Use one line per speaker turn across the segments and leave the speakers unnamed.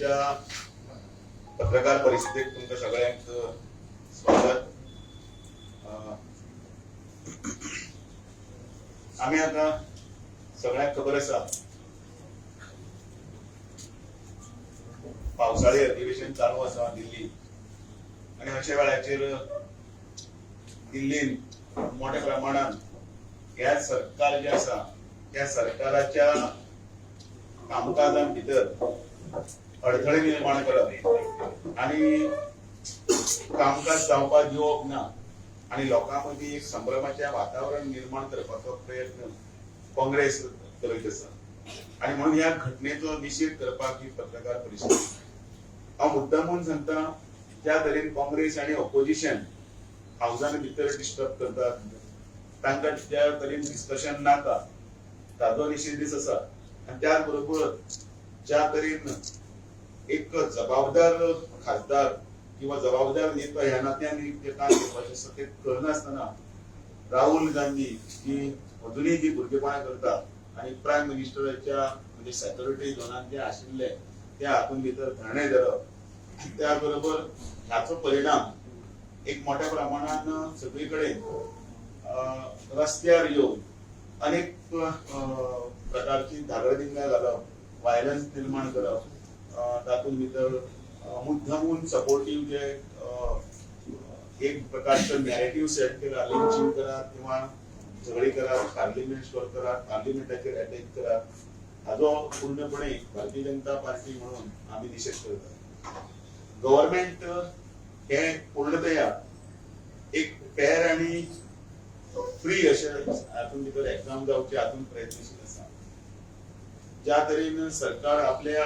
आजच्या पत्रकार परिषदेक तुमकां सगळ्यांक स्वागत. आमी आतां सगळ्यांक खबर आसा, पावसाळी अधिवेशन चालू आसा दिल्ली आनी अशा वेळाचेर दिल्लीन मोठ्या प्रमाणात ह्या सरकार जे आसा त्या सरकाराच्या कामकाजां भितर अडथळे निर्माण करप आनी कामकाज जावपाक दिवप ना आनी लोकां मदीं एक संभ्रमाचें वातावरण निर्माण करपाचो प्रयत्न काँग्रेस करीत आसा आनी म्हणून ह्या घटनेचो निशेध करपाक ही पत्रकार परिशद. हांव मुद्दामून सांगता, ज्या तरेन काँग्रेस आनी ऑपोजिशन हावजान भितर डिस्टर्ब करतात, तांकां ज्या तरेन डिस्कशन नाका ताचो निशेधीच आसा. आनी त्याच बरोबर ज्या तरेन एक जबाबदार खासदार किंवा जबाबदार नेतो ह्या नात्यान जे काम करपाचें आसा ते करनासतना राहुल गांधी ही अजुनूय जी भुरगेपणां करता आनी प्रायम मिनिस्टराच्या म्हणजे सेक्युरिटी झोनान जे आशिल्ले त्या हातून भितर धरणे धरप, त्याच बरोबर हाचो परिणाम एक मोठ्या प्रमाणान सगळी कडेन रस्त्यार येवन अनेक प्रकारची धागडधिंगा घालप, व्हायलन्स निर्माण करप, तातूंत भितर मुद्दामून सपोर्टीव जे एक प्रकारचो नॅरेटीव सेट केला, लिंचिंग करात किंवा झगडी करात, पार्लिमेंट स्टॉप करात, पार्लिमेंटाचेर अटॅक करात, हाजो पूर्णपणे भारतीय जनता पार्टी म्हणून आमी निशेध करतात. गव्हर्मेंट हे पूर्णतया एक फेर आनी फ्री अशें हातूंत भितर एक्झाम जावचे हातूंत प्रयत्नशील आसा. ज्या तरेन सरकार आपल्या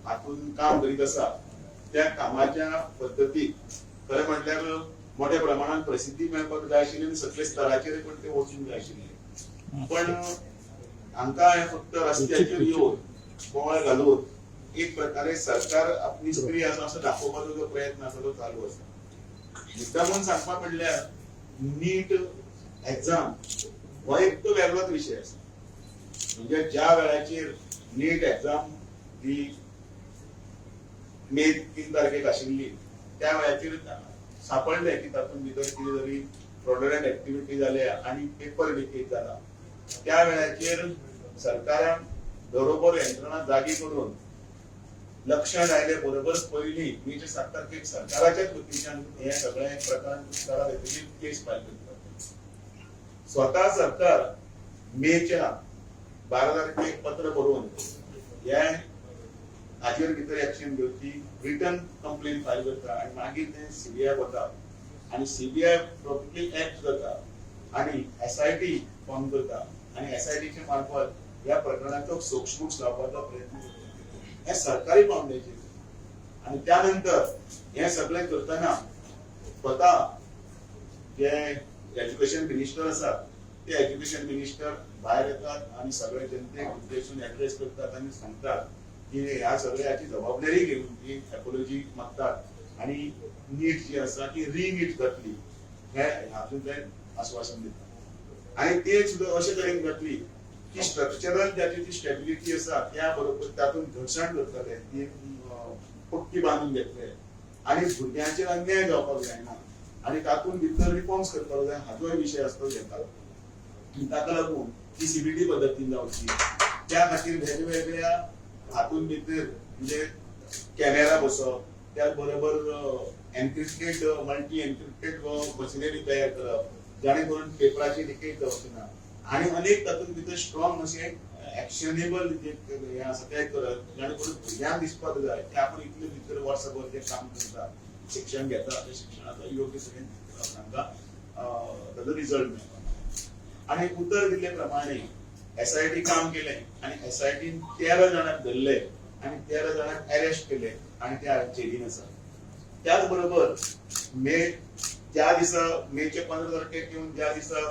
हातून काम करीत आसा त्या कामाच्या पद्दतीक खरें म्हटल्यार मोठ्या प्रमाणात प्रसिद्धी मेळपाक जाय आशिल्ली आनी सगळे स्तराचेर पण ते वचूंक जाय आशिल्ले, पण हांकां हें फक्त रस्त्याचेर येवन बोवाळ घालून एक प्रकारे सरकार आपली स्त्री आसा असो दाखोवपाचो जो प्रयत्न आसा तो चालू आसा. मुद्दामून सांगपा म्हणल्यार नीट एक्झाम हो एक तो वेगळोच विशय आसा. म्हणजे ज्या वेळाचेर नीट एक्झाम ही मे 3 तारखेक आशिल्ली त्या वेळाचेर सापडले की तातूंत भितर कितें तरी फ्रॉडुलंट एक्टिविटी जाल्या आनी पेपर लिकेज जाला, त्या वेळाचेर सरकारान बरोबर यंत्रणा जागी करून लक्षात आयले बरोबर पयलीं मेच्या 7 तारखेक सरकाराच्याच वतीच्यान हे सगळें प्रकरण उक्ताडार येतकीर केस फायल करतात. स्वता सरकार मेच्या 12 तारखेक पत्र बरोवन हे हाजेर भितर एक्शन घेवची रिटन कंप्लेन फायल करता आनी मागीर तें सीबीआय वता आनी सीबीआय प्रॉपरली एक्ट जाता आनी एसआयटी फॉर्म करता आनी एसआयटीच्या मार्फत ह्या प्रकरणाचो सोक्षमोक्ष लावपाचो प्रयत्न करता. हे सरकारी पावंड्याचेर. आनी त्या नंतर हे सगळें करतना स्वता जे एज्युकेशन मिनिस्टर आसात ते एज्युकेशन मिनिस्टर भायर येतात आनी सगळे जनतेक उद्देशून एड्रेस करतात आनी सांगतात की ह्या सगळ्याची जबाबदारी घेवन ती एपोलॉजी मागतात आनी नीट जी आसा ती रीनीट जातली हे हातूंतल्यान आस्वासन दितात. आनी ते सुद्दां अशे तरेन जातली की स्ट्रक्चरल जाची ती स्टेबिलिटी आसा त्या बरोबर तातूंत घटसाण करतले, ती पक्की बांदून घेतले आनी भुरग्यांचेर अन्याय जावपाक जायना आनी तातूंत भितर रिफॉर्म्स करपाक जाय हाचोय विशय आसतो घेतात. आनी ताका लागून ती सीबीटी पद्दतीन जावची त्या खातीर वेगवेगळ्या हातून भितर म्हणजे कॅमेरा बसप, त्याच बरोबर एन्क्रिप्टेड मल्टी एन्क्रिप्टेड मशिनरी तयार करप जाणे करून पेपराची लिकेज जावची ना आनी अनेक तातूंत भितर स्ट्रॉंग अशें एक्शनेबल जे हें आसा तें करप जाणे करून भुरग्यांक दिसपाक जाय की आपण इतले भितर वर्सभर जे काम करता, शिक्षण घेता, त्या शिक्षणाचो योग्य तरेन तांकां ताजो रिजल्ट मेळपाक. आनी उतर दिल्ले प्रमाणे एसआयटी काम केलें आनी एसआयटीन 13 जाणांक धरले आनी 13 जाणांक अरेस्ट केले आनी ते आज जेलीन आसा. त्याच बरोबर मे ज्या दिसा मेच्या 15 तारखेक येवन ज्या दिसा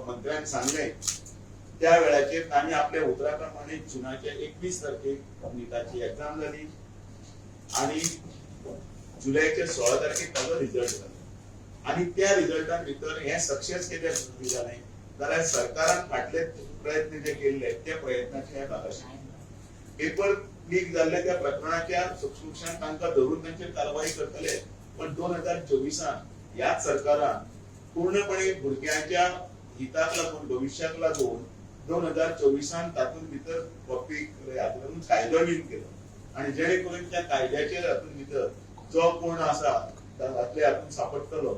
मंत्र्यान सांगलें त्या वेळाचेर तांणी आपल्या उतरा प्रमाणे जुनाच्या 21 तारखेक निटाची एक्झाम जाली आनी जुलयाच्या 16 तारखेक ताजो रिजल्ट जालो. आनी त्या रिजल्टान भितर हें सक्सेस कितें जालें जाल्यार सरकारान फाटले प्रयत्न जे केल्ले त्या प्रयत्नाचे हे भागाशी. पेपर लीक जाल्ल्या त्या प्रकरणाच्या सबस्क्रिप्शन तांकां धरून तांचेर कारवाई करतले. पण 2024 ह्याच सरकारान पूर्णपणे भुरग्यांच्या हिताक लागून, भविश्याक लागून 2024 तातूंत भितर कॉपी हातून कायदो बीन केलो आणि जेणे करून त्या कायद्याचेर हातूंत भितर जो कोण आसा तातले हातून सापडटलो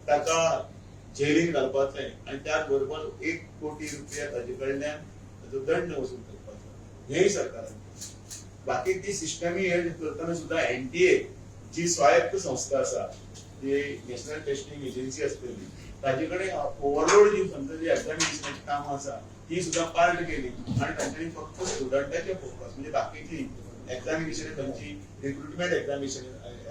ताका जेलीन घालपाचें आणि त्याच बरोबर 1 कोटी रुपया ताजे कडल्यान ताजो दंड वसूल करपाचो, हेंय सरकारान केलें. बाकी ती सिस्टमी हे करतना सुद्धा एनटीए जी स्वायत्त संस्था आसा, जी नॅशनल टेस्टिंग एजन्सी आसतली, ताजे कडेन ओवरलोड जी समजा जी एग्जामिनेशनाची कामां आसा ती सुद्धा पार्ट केली आणि तांच्यांनी फक्त स्टुडंटाचे फोकस म्हणजे बाकीची एग्जामिनेशन खंयची रिक्रुटमेंट एग्जामिनेशन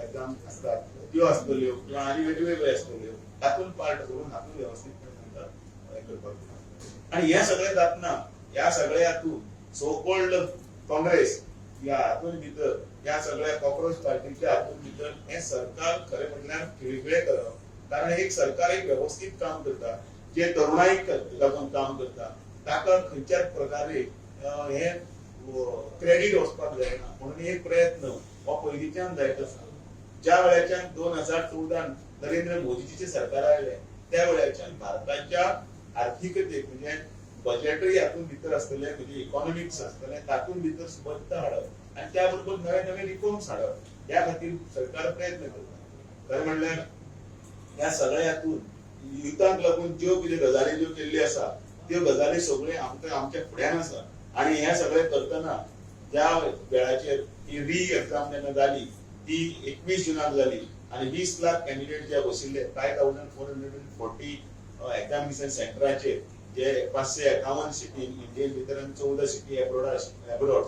एग्जाम आसतात त्यो आसतल्यो किंवा आनी वेगवेगळ्यो आसतल्यो, तातूंत पार्ट करून हातूंत वेवस्थीतपणे तांकां हें करपाक जाय. आणि हे सगळें जातना ह्या सगळ्या हातूंत सो कॉल्ड काँग्रेस ह्या हातूंत भितर ह्या सगळ्या कॉक्रोच पार्टीच्या हातूंत भितर हें सरकार खरें म्हटल्यार खिळखिळें करप, कारण एक सरकार एक वेवस्थीत काम करता, जे तरुणाईक लागून काम करता, ताका खंयच्याच प्रकारे हे क्रेडीट वचपाक जायना म्हणून एक प्रयत्न हो पयलींच्यान जायत आसा. ज्या वेळाच्यान 2014 नरेंद्र मोदीजीचें सरकार आयलें त्या वेळाच्यान भारताच्या आर्थिकतेक म्हणजे बजेटरी हातूंत भितर आसतलें, म्हणजे इकॉनॉमिक्स आसतलें, तातूंत भितर सुबत्ता हाडप आनी त्या बरोबर नवे नवे रिफॉर्म्स हाडप ह्या खातीर सरकार प्रयत्न करता. खरें म्हणल्यार ह्या सगळ्या हातूंत युथाक लागून ज्यो कितें गजाली ज्यो केल्ल्यो आसा त्यो गजाली सगळ्यो आमकां आमच्या फुड्यान आसा. आनी हें सगळें करतना ज्या वेळाचेर ही री एग्जाम जेन्ना जाली ती 21 जुनाक जाली आनी 20 लाख कॅन्डिडेट जे बशिल्ले 5440 एग्जामिनेशन सेंटराचेर जे 551 सिटी इंडियन भितर आनी 14 सिटी एब्रॉड,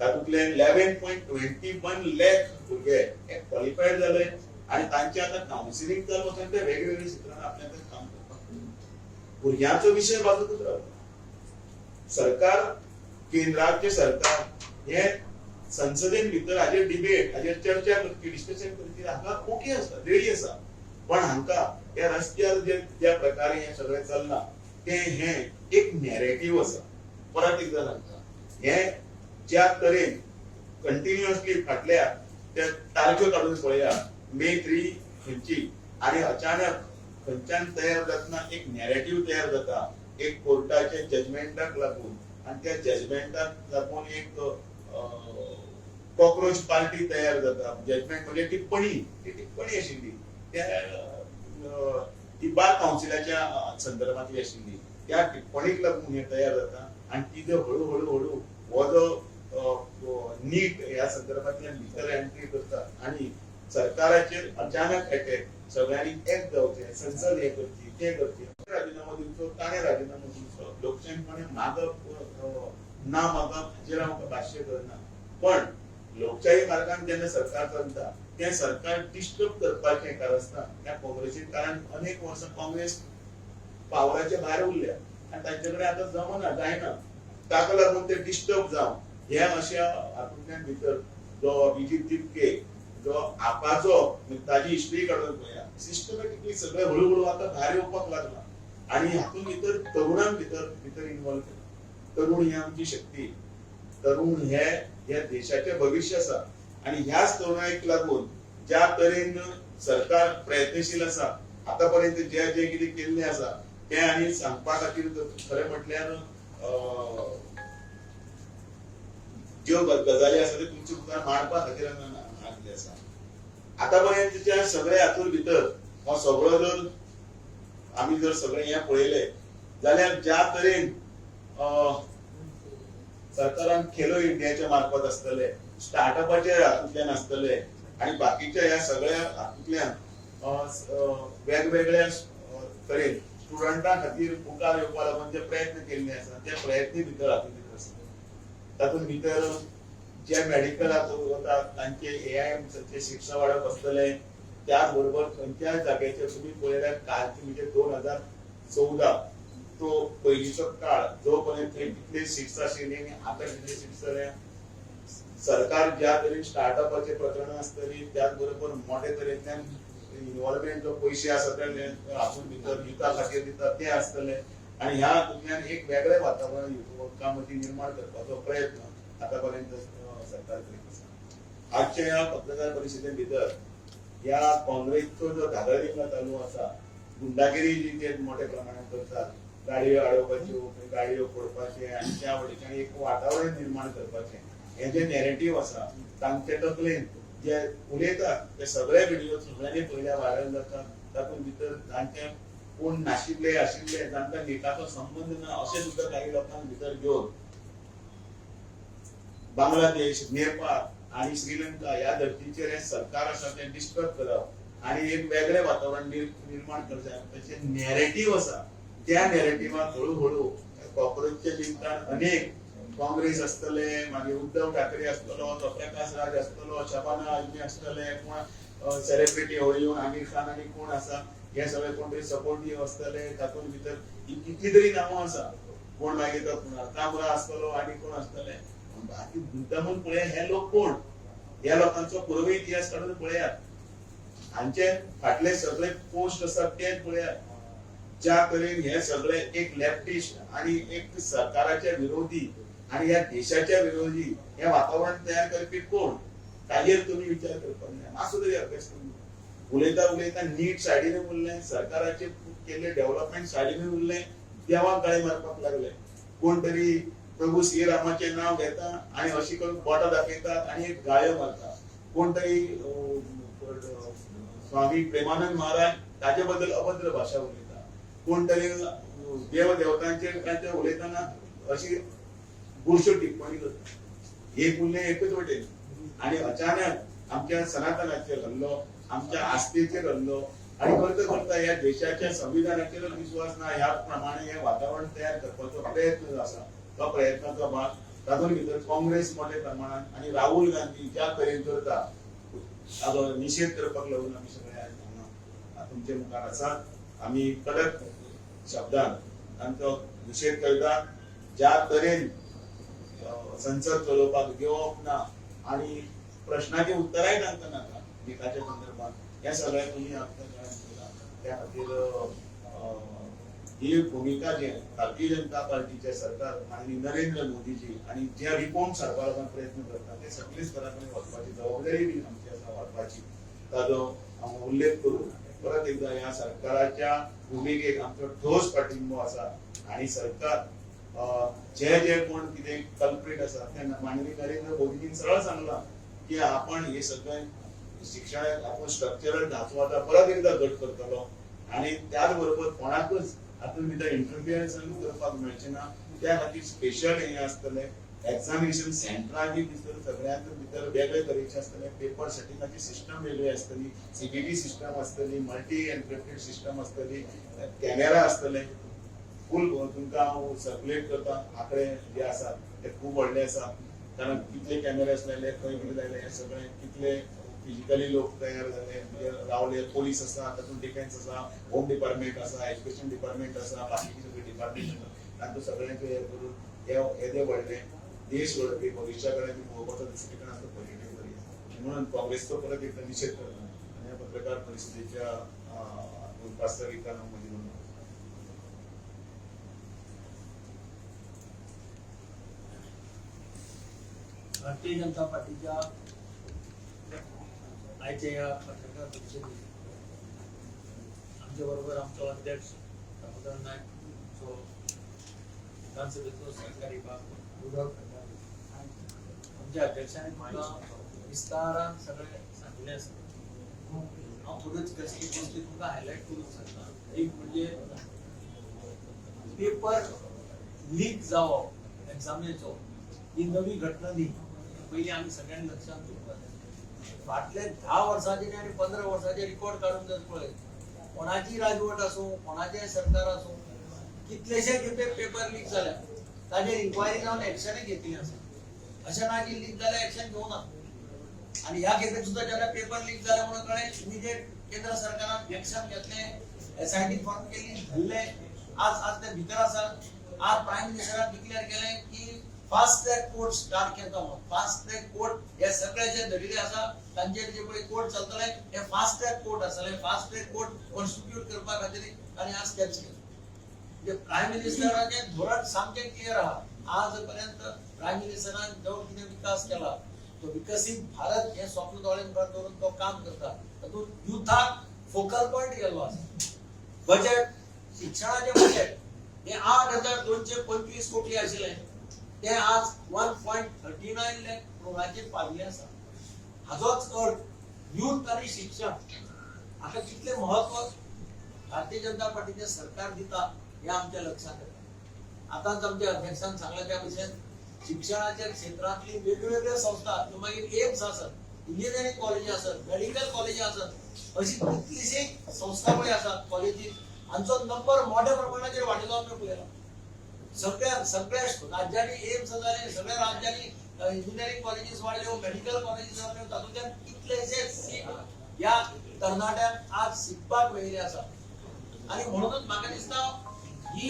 तातूंतले 11.21 लॅक भुरगे हे क्वॉलिफायड जाले आनी तांचे आतां कावन्सिलींग चालू आसा आनी ते वेगवेगळ्या क्षेत्रांत आपल्या काम करपाक. भुरग्यांचो विशय बाजूकच रावता. सरकार, केंद्राचे सरकार हे संसदेन भितर हाजेर डिबेट, हाजेर चर्चा करची, डिस्कशन करची हांगा ओके आसा, रेडी आसा. पण हांकां ह्या रस्त्यार जे ज्या प्रकारे हें सगळें चल्लां तें हें एक नॅरेटीव आसा. परत एकदां सांगता, हें ज्या तरेन कंटिन्युअसली फाटल्या त्या तारख्यो काडून पळया, मे 3 खंयची आनी अचानक खंयच्यान तयार जातना एक नॅरेटीव तयार जाता एक कोर्टाच्या जजमेंटाक लागून आनी त्या जजमेंटाक लागून एक कॉक्रोच पार्टी तयार जाता. जजमेंट म्हणजे टिप्पणी, ती टिप्पणी आशिल्ली त्या ती बार कावन्सिलाच्या संदर्भातली आशिल्ली. त्या टिप्पणीक लागून हें तयार जाता आनी ती जो हळू हळू हळू हो जो नीट ह्या संदर्भातल्यान भितर एंट्री करता आनी सरकाराचेर अचानक अटॅक, सगळ्यांनी एक जावचें, संसद हें करची तें करचें, राजिनामो दिवचो, ताणें राजिनामो दिवचो, लोकशाहीपणे मागप ना मागप हाचेर हांव भाश्य करना. पण लोकशाही मार्गान जेन्ना सरकार चलता तें सरकार डिस्टर्ब करपाचें कारस्थान ह्या काँग्रेसीन, कारण अनेक वर्सां काँग्रेस पावराच्या भायर उरल्या आनी तांचे कडेन आतां जमना, जायना, ताका लागून ते डिस्टर्ब जावन हे अशा हातूंतल्यान भितर जो अभिजीत दिपके जो आपाचो ताजी हिस्ट्री काडून पळया, सिस्टमॅटिकली सगळें हळू हळू आतां भायर येवपाक लागला आनी हातूंत भितर तरुणांक भितर भितर इन्वॉल्व केला. तरुण ही आमची शक्ती, तरुण हे ह्या देशाचें भविश्य आसा आनी ह्याच तरुणाईक लागून ज्या तरेन सरकार प्रयत्नशील आसा, आतां पर्यंत जे जे कितें केल्लें आसा तें आनी सांगपा खातीर खरें म्हटल्यार ज्यो गजाली आसा त्यो तुमच्या मुखार मांडपा खातीर हांगा आयिल्लें आसा. आतां पर्यंतच्या सगळ्या हातूंत भितर हो सगळो जर आमी जर सगळें हें पळयलें जाल्यार ज्या तरेन सरकारान खेलो इंडियाच्या मार्फत आसतले, स्टार्टअपाच्या हातूंतल्यान आसतले आनी बाकीच्या ह्या सगळ्या हातूंतल्यान वेगवेगळ्या तरेन स्टुडंटा खातीर मुखार येवपा लागून जे प्रयत्न केल्ले आसा त्या प्रयत्न भितर हातूंत भितर आसा. तातूंत भितर जे मेडिकलाक वता तांचे एआयएमचे शिक्षण वाडप आसतले, त्याच बरोबर खंयच्याय जाग्याचेर तुमी पळयल्यार कालची म्हणजे 2014 तो पयलींचो काळ जो पर्यंत थंय कितले सिट्स आशिल्ली आनी आतां कितले सिट्स जाल्या. सरकार ज्या तरेन स्टार्टअपाचे प्रकरणां आसतली, त्याच बरोबर मोठे तरेंतल्यान इन्वॉल्वमेंट जो पयशे आसा ते हातूंत भितर युथा खातीर दिता ते आसतले आनी ह्या हातूंतल्यान एक वेगळें वातावरण युवकां मदीं निर्माण करपाचो प्रयत्न आतापर्यंत सरकार करीत आसा. आजच्या ह्या पत्रकार परिशदे भितर ह्या काँग्रेसचो जो धागडधिंगा चालू आसा, गुंडागिरी जी ते मोठ्या प्रमाणात करतात, गाडयो अडोवपाच्यो, गाडयो फोडपाचे आनी त्या वटेच्यान एक वातावरण निर्माण करपाचें हे जे नॅरेटीव आसा तांचे तकलेन जे उलयतात ते सगळे व्हिडिओ सगळ्यांनी पयल्या व्हायरल जातात. तातूंत भितर तांचे कोण नाशिल्ले आशिल्ले तांकां निकाचो संबंद ना अशें सुद्दां काही लोकांक भितर घेवन बांगलादेश, नेपाळ आनी श्रीलंका ह्या धर्तीचेर हे सरकार आसा तें डिस्टर्ब करप आनी एक वेगळें वातावरण निर्माण करचें तशें नॅरेटीव आसा. त्या नॅरेटिवाक हळू हळू कॉक्रोचच्या निमतान अनेक काँग्रेस आसतले, मागीर उद्धव ठाकरे आसतलो, तो प्रकाश राज आसतलो, शबाना आजमी आसतले, कोण सेलिब्रिटी येवन आमीर खान आनी कोण आसा हे सगळे कोण तरी सपोर्टीव आसतले. तातूंत भितर कितली तरी नांवां आसा, कोण मागीर तो कामरा आसतलो आनी कोण आसतले. बाकी मुद्दामून पळया हे लोक कोण, ह्या लोकांचो पूर्व इतिहास काडून पळयात, हांचे फाटले सगळे पोस्ट आसात ते पळयात. ज्या तरेन हे सगळे एक लेफ्टिस्ट आणि एक सरकाराच्या विरोधी आणि ह्या देशाच्या विरोधी हे वातावरण तयार करपी कोण, ताजेर तुम्ही विचार करपाक जाय. मातसो तरी अभ्यास करून उलयता उलयता नीट सायडीन उरलें, सरकाराचे केल्ले डेव्हलपमेंट सायडीन उरलें, देवाक गाळी मारपाक लागले. कोण तरी प्रभू श्रीरामाचें नांव घेता आनी अशी करून बोटां दाखयतात आनी एक गाळ्यो मारता. कोण तरी स्वामी प्रेमानंद महाराज ताजे बद्दल अभद्र भाशा उलयता. कोण तरी देव देवतांचेर तांचे उलयतना अशी बुरश्यो टिप्पणी करता. एक उरलें एकच वटेन आनी अचानक आमच्या सनातनाचेर हल्लो, आमच्या आस्थेचेर हल्लो आनी करता करता ह्या देशाच्या संविधानाचेरच विश्वास ना ह्या प्रमाणे हे वातावरण तयार करपाचो प्रयत्न जो आसा तो प्रयत्नाचो भाग. तातूंत भितर काँग्रेस मोठ्या प्रमाणात आनी राहुल गांधी ज्या तरेन करता ताजो निशेध करपाक लागून आमी सगळे आज हांगा तुमचे मुखार आसात. आमी कडक शब्दान तांचो निशेध करता. ज्या तरेन संसद चलोवपाक घेवप ना आनी प्रश्नाची उत्तरांय तांकां नाका निकाच्या संदर्भात, हे सगळें तुमी आमकां केलां. त्या खातीर ही भुमिका जी भारतीय जनता पार्टीचे सरकार माननीय नरेंद्र मोदीजी आनी जे रिफॉर्म्स हाडपाक लागून प्रयत्न करता ते सगळे स्तरा कडेन वचपाची जबाबदारी बी आमची आसा वाडपाची, ताजो हांव उल्लेख करून परत एकदा ह्या सरकाराच्या भुमिकेक आमचो ठोस पाठिंबो आसा. आनी सरकार जे जे कोण कितें कल्प्रीट आसा ते माननीय नरेंद्र मोदीजीन सरळ सांगलां की आपण हे सगळें शिक्षणाक आपण स्ट्रक्चरल ढाचो आतां परत एकदा घट करतलो आनी त्याच बरोबर कोणाकूच हातूंत भितर इंटरफियरन्स करपाक मेळचें ना. त्या खातीर स्पेशल हें आसतलें, एक्झामिनेशन सेंटरां बी भितर सगळ्यांत भितर वेगळे तरेचे आसतले, पेपर सेटिंगाची सिस्टम वेगळी आसतली, सीबीटी सिस्टम आसतली, मल्टी एन्क्रिप्टेड सिस्टम आसतली, कॅमेरा आसतले. फूल तुमकां हांव सर्कुलेट करता आंकडे जे आसात ते खूब व्हडले आसा, कारण कितले कॅमेरास लायले, खंय कितें लायले, हे सगळे कितले फिजिकली लोक तयार जाले, म्हणजे रावले, पोलीस आसा, तातूंत डिफेन्स आसा, होम डिपार्टमेंट आसा, एज्युकेशन डिपार्टमेंट आसा, बाकीचे सगळे डिपार्टमेंट आसा, तांकां सगळ्यांक हे करून हे येदे व्हडले देश घडोवपी भविश्या कडेन आमी पळोवपाचो दृश्टिकोन आसता पॉझिटीव तरी. म्हणून काँग्रेसचो परत एकदा निशेध करता आनी ह्या पत्रकार परिशदेच्या प्रास्ताविकान हांव म्हजी नोंद.
भारतीय जनता पार्टीच्या आयच्या ह्या पत्रकार परिशदेत आमचे बरोबर आमचो अध्यक्ष दामोदर नायक, जो विधानसभेचो सहकारी बाब रुडॉल्फ फर्नांडीस, आमच्या अध्यक्षांनी तुमकां विस्तारान सगळें सांगिल्लें आसा. हांव थोड्योच गोश्टी तुमकां हायलायट करूंक शकता. एक म्हणजे पेपर लीक जावप एग्जामीचो ही नवी घटना न्ही, पयलीं आमी सगळ्यांनी लक्षांत दवरपाक जाय. फाटले 10 वर्सांचे आनी 15 वर्सांचे रिकॉर्ड काडून जर पळयत, कोणाची राजवट आसूं, कोणाचें सरकार आसूं, कितलेशे खेपे पेपर लीक जाल्या, ताजेर इन्क्वायरी जावन एक्शनय घेतिल्ली आसा. अशें ना की लीक जाल्यार एक्शन घेवना. आनी ह्या खेपे सुद्दां जेन्ना पेपर लीक जाले म्हणून कळ्ळें, इमिजिएट केंद्र सरकारान एक्शन घेतलें, एसआयटी फॉर्म केली, धरले, आज आज ते भितर आसा. आज प्रायम मिनिस्टरान डिक्लेअर केलें की फास्ट ट्रॅक कोर्ट स्टार्ट केता म्हणून. फास्ट ट्रॅक कोर्ट हे सगळे जे धरिल्ले आसा तांचेर जे पळय कोर्ट चलतले हे फास्ट ट्रॅक कोर्ट आसतले. फास्ट ट्रॅक कोर्ट कॉन्स्टिट्यूट करपा खातीर तांणी आज स्टेप्स केले. म्हणजे प्रायम मिनिस्टराचें धोरण सामकें क्लियर आहा. आज पर्यंत प्रायम मिनिस्टरान जो कितें विकास केला तो विकसीत भारत हें स्वप्न दोळे मुखार दवरून तो काम करता. तातूंत युथाक फोकल पॉयंट केल्लो आसा. बजेट, शिक्षणाचें बजेट हें 8,225 कोटी आशिल्लें, तें आज 1.39 लाख क्रोराचेर पाविल्लें आसा. हाजोच अर्थ युथ आनी शिक्षण हाका कितलें म्हत्व भारतीय जनता पार्टीचें सरकार दिता हें आमच्या लक्षांत येता. आतांच आमच्या अध्यक्षान सांगलें त्या भशेन शिक्षणाच्या क्षेत्रांतली वेगवेगळ्यो संस्था, त्यो मागीर एम्स आसत, इंजिनियरींग कॉलेजी आसत, मेडिकल कॉलेजी आसत, अशी कितलीशी संस्था पळय आसात कॉलेजी, हांचो नंबर मोठ्या प्रमाणाचेर वाडिल्लो आमी पळयला. सगळ्या सगळ्या राज्यांनी एम्स जाले, सगळ्या राज्यांनी इंजिनियरींग कॉलेजीस वाडल्यो, मेडिकल कॉलेजीस वाडल्यो. तातूंतल्यान कितलेशे सीट ह्या तरणाट्यांक आज शिकपाक मेळिल्ले आसा. आनी म्हणूनच म्हाका दिसता ही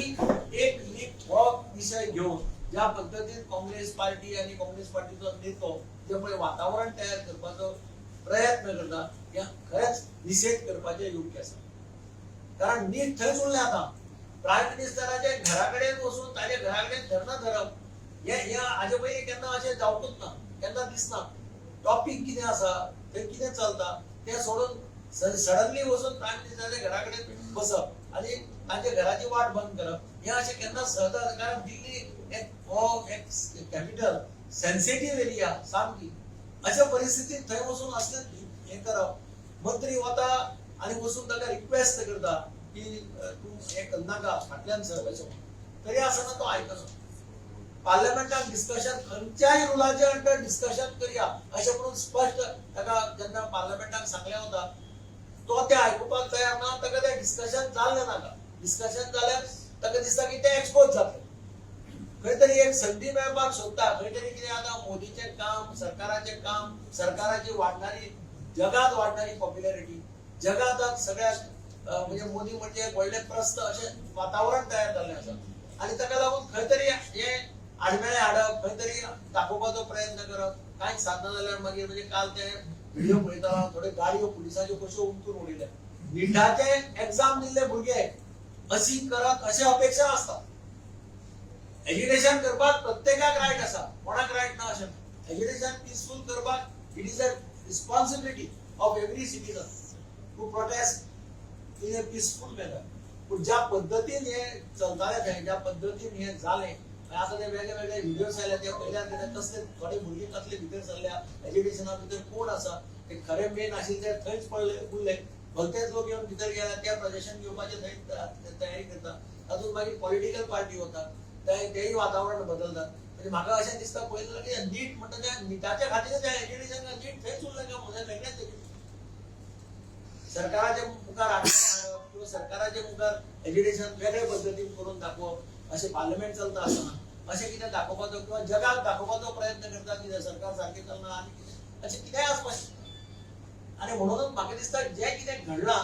एक लीक हो विशय घेवन ज्या पद्दतीन काँग्रेस पार्टी आनी काँग्रेस पार्टीचो नेतो जे पळय वातावरण तयार करपाचो प्रयत्न करता, हे खरेंच निशेध करपाचें योग्य आसा. कारण नीट थंयच उरलें. आतां प्रायम मिनिस्टराच्या घरा कडेन वचून ताच्या घरा कडेन धरणां धरप हे हे हाजे पयलीं केन्ना अशें जावंकूच ना, केन्ना दिसना. टॉपीक कितें आसा, थंय कितें चलता तें सोडून सडनली वचून प्रायम मिनिस्टराच्या घरा कडेन बसप आनी तांच्या घराची वाट बंद करप हें अशें केन्नाच सहज. कारण दिल्ली एक हो एक कॅपिटल सेन्सिटीव एरिया सामकी. अशा परिस्थितीत थंय वचून असलें हें करप, मंत्री वता आनी वचून ताका रिक्वेस्ट करता की तूं हें करनाका, फाटल्यान सर, अशें तरी आसतना तो आयकना. पार्लमेंटात डिस्कशन खंयच्याय रुलाच्या अंडर डिस्कशन करया अशें म्हणून स्पश्ट ताका जेन्ना पार्लमेंटाक सांगलें वता, तो तें आयकुपाक तयार ना. ताका तें डिस्कशन जाल्लें नाका. डिस्कशन जाल्यार ताका दिसता की तें एक्सपोज जातलें. खंय तरी एक संदी मेळपाक सोदता, खंय तरी कितें आतां मोदीचें काम, सरकाराचें काम, सरकाराची वाडणारी, जगात वाडणारी पॉप्युलरिटी, जगात आज सगळ्या म्हणजे मोदी म्हणजे एक व्हडलें प्रस्न अशें वातावरण तयार जाल्लें आसा. आनी ताका लागून खंय तरी हे आडमेळें हाडप, खंय तरी दाखोवपाचो प्रयत्न करप, कांयच सादना जाल्यार मागीर म्हणजे काल ते व्हिडिओ पळयता, थोड्यो गाडयो पुलिसाच्यो कश्यो उमथून उडयल्या. निटाचे एग्जाम दिल्ले भुरगे अशी करत अशें अपेक्षा आसता. एजिटेशन करपाक प्रत्येकाक रायट आसा, कोणाक रायट ना अशें ना. एजिटेशन पिसफूल करपाक it is a responsibility of every citizen to protest in a peaceful manner. पूण ज्या पद्दतीन हे चलतालें थंय, ज्या पद्दतीन हें जालें, आतां ते वेगळे वेगळे व्हिडियोज आयल्या, ते पळयल्यार कितें कसले थोडे भुरगीं कसले भितर सरल्या, एजिटेशना भितर कोण आसा ते खरे मेन आशिल्ले ते थंयच पडले उरले. भलतेच लोक येवन भितर गेले, ते प्रदर्शन घेवपाचे थंय तयारी करता. तातूंत मागीर पॉलिटिकल पार्टी वता, तेय वातावरण बदलतात. म्हणजे म्हाका अशें दिसता पळयत जाल्यार की नीट म्हणटा त्या निटाच्या खातीर त्या एजिटेशन नीट थंयच उरलें काय म्हणून वेगळेच सरकाराच्या मुखार आडमेळें हाडप किंवा सरकाराच्या मुखार एजिटेशन वेगळे पद्दतीन करून दाखोवप, अशें पार्लमेंट चलता आसतना अशें कितें दाखोवपाचो किंवा जगाक दाखोवपाचो प्रयत्न करता की सरकार सारकें चलना आनी कितें अशें कितेंय आसपाक शकता. आनी म्हणूनच म्हाका दिसता जें कितें घडलां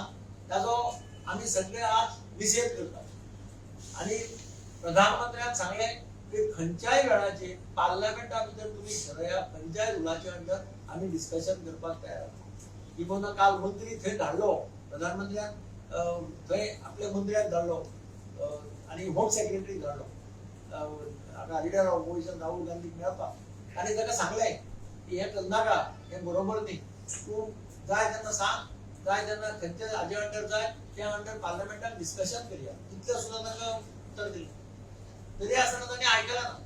ताजो आमी सगळे आज निशेध करतात. आनी प्रधानमंत्र्यान सांगलें की खंयच्याय वेळाचेर पार्लमेंटा भितर तुमी ठरया, खंयच्याय रुलाच्या अंडर आमी डिस्कशन करपाक तयार आसा. इवन काल मंत्री थंय धाडलो, प्रधानमंत्र्यान थंय आपल्या मंत्र्याक धाडलो आनी होम सेक्रेटरी धाडलो हाका लिडर ऑफ ऑपोजिशन राहुल गांधीक मेळपाक आनी ताका सांगलें की हें करनाका, हें बरोबर न्ही. तूं जाय तेन्ना सांग, जाय तेन्ना खंयच्या हाजे अंडर जाय त्या अंडर पार्लमेंटात डिस्कशन करया. इतलें सुद्दां ताका उत्तर दिलें, तरी आसतना तांणी आयकलें ना.